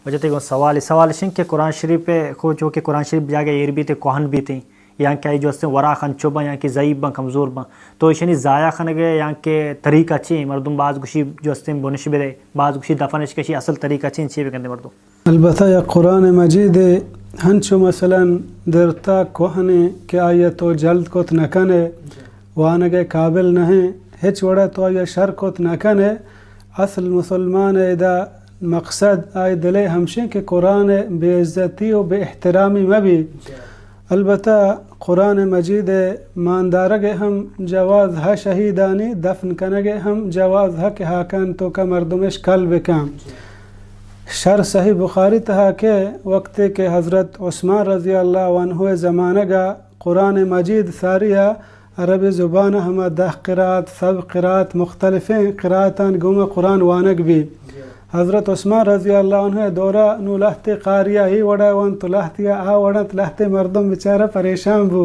واجہ تئی گوں سوالے، سوال اش انت کہ قرآن شریف ء خو چو کہ قرآن شریف جاگہ ایر بیت ء کوہن بیت انت، یا کہ آئی جو استیں وراخ انچو باں یا کہ ضعیف باں، کمزور باں، تو ایشانی ضائع کنگ ء یا کہ طریقہ چی انت؟ مردم باز گوشی جو استیں بنش بدے، باز گوشی دفنش کشی، اصل طریقہ چی انت، چی بگندے مردم؟ البتہ یک قرآن مجید ء ہنچو مثلاً درتا کوہن انت کہ آئی ء تو جلد کت نہ کن ئے، وانگ ء قابل نہ انت، ہچ وڑا تو آئی ء شر کت نہ کن ئے۔ اصل مسلمان ء ادا مقصد آئی دل ء ہمشیں کہ قرآن ء بے عزتی و بے احترامی مہ بی۔ البتہ قرآن مجید ء ماندارگ ء ہم جواز ہ، شہیدانی دفن کنگ ء ہم جواز ہ کہ ہاکان توکا مردمش کل بکن۔ شر صحیح بخاری تہا کہ وقتے کہ حضرت عثمان رضی اللہ عنہ ء زمانگ ء قرآن مجید ساری ء عربی زبان ء ہما دہ قرات، سب قرات، مختلفیں قراتان گوما قرآن وانگ بی۔ حضرت عثمان رضی اللہ عنہ ء دورا نو لہتے قاری ء اے وڑا ونت و لہتے ء آ وڑا انت، لہتے مردم بیچارہ پریشان بو۔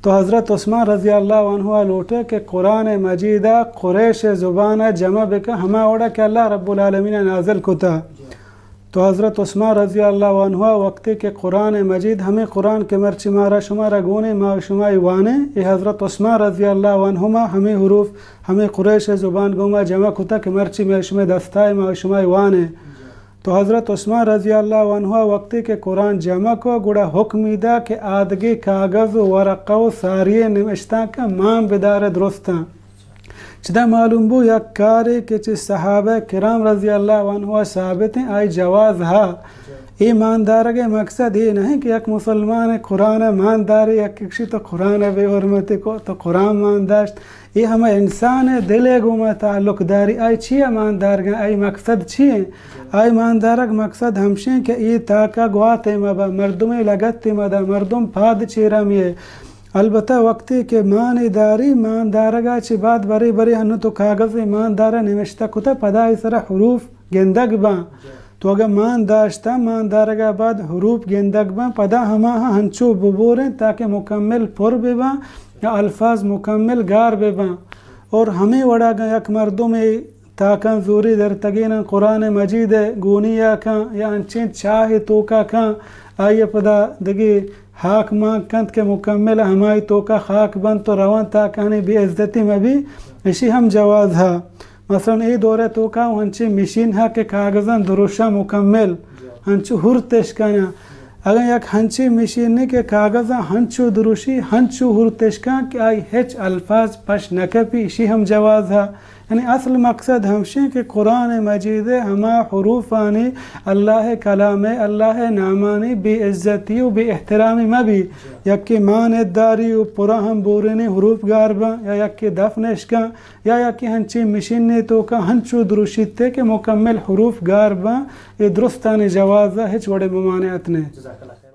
تو حضرت عثمان رضی اللہ عنہ ء لوٹے کہ قرآن مجید ء قریش زبان ء جمع بکن، ہما وڑا کہ اللہ رب العالمین ء نازل کتا۔ تو حضرت عثمان رضی اللہ عنہ ء وقتے کہ قرآن مجید، ہمیں قرآن کہ مرچی مارا شمارا گونے، ما شمائی وانے، اے حضرت عثمان رضی اللہ عنہما ہمیں حروف، ہمیں قریش زبان گوما جمع کتا کہ مرچی ما شمائی دستائے، ما شمائی وانے۔ تو حضرت عثمان رضی اللہ عنہ ء وقتے کہ قرآن جمع کو، گڑا حکمی دا کہ آدگے کاغذ و ورقہ و ساری نمشتانکاں مان بدار درستاں۔ چدا معلوم بو یک کارے کہ چہ صحابہ کرام رضی اللہ عنہ ء ثابت ہیں، آئی جواز ہا۔ اے ماندارگ ء مقصد اے نہیں کہ یک مسلمان قرآن ء مان دارے، یک کشی تو قرآن ء بے حرمتی کو، تو قرآن مان داشت۔ اے ہما انسان ء دل ء گوما تعلق داری۔ آئی چی ء مان دارگاں؟ آئی مقصد چی ہیں؟ آئی مان دارگ مقصد ہمشیں کہ اے تاکہ گواتے مبا، مردمے لگتے مدا، مردم پاد چیرا میے۔ البتہ وقتے کہ مانے داری، مان دارگا چہ بعد برے برے ہنو تو کاغذ مان دارا نوشتہ کتا، پدا آئی سرا حروف گندگ باں۔ تو اگہ مان داشتہ، مان دارگا بعد حروف گندگ باں، پدا ہماہاں ہنچو ببوریں تاکہ مکمل پر بباں یا الفاظ مکمل گار بباں۔ اور ہمیں وڑا اگاں یک مردمے تاکاں زوری درتگیناں قرآن مجید ء گونی ء کن یا انچیں چاہے توکا کن، آئی ء پدا دگہ ہاک مان کنت کہ مکمل ہمائی توکا خاک بنت و روان تاکانی بے عزتی مہ بی، اشی ہم جواز ہا۔ مثلاً اے دور ء توکا و انچیں مشین ہا کہ کاغذاں دروشاں مکمل انچو ہرتش کناں۔ اگاں یک ہنچیں مشینے کہ کاغذاں ہنچو دروشی، ہنچو ہرتش کن کہ آئی ہچ الفاظ پش نہ کپی، اشی ہم جواز ہا۔ یعنی اصل مقصد ہمشیں کہ قرآن مجید ء ہما حروفانی اللہ ء کلام ء اللہ ء نامانی بے عزتی و بے احترامی مہ بی۔ یکے مان اداری و پرا ہم بورینی حروف گار باں یا یکے دفنش کن یا یکے ہنچیں مشینے توکا ہنچو دروشیت کہ مکمل حروف گار باں، اے درستانی جواز ء ہچ وڑیں ممانعت نے۔ جزاک اللہ خیر۔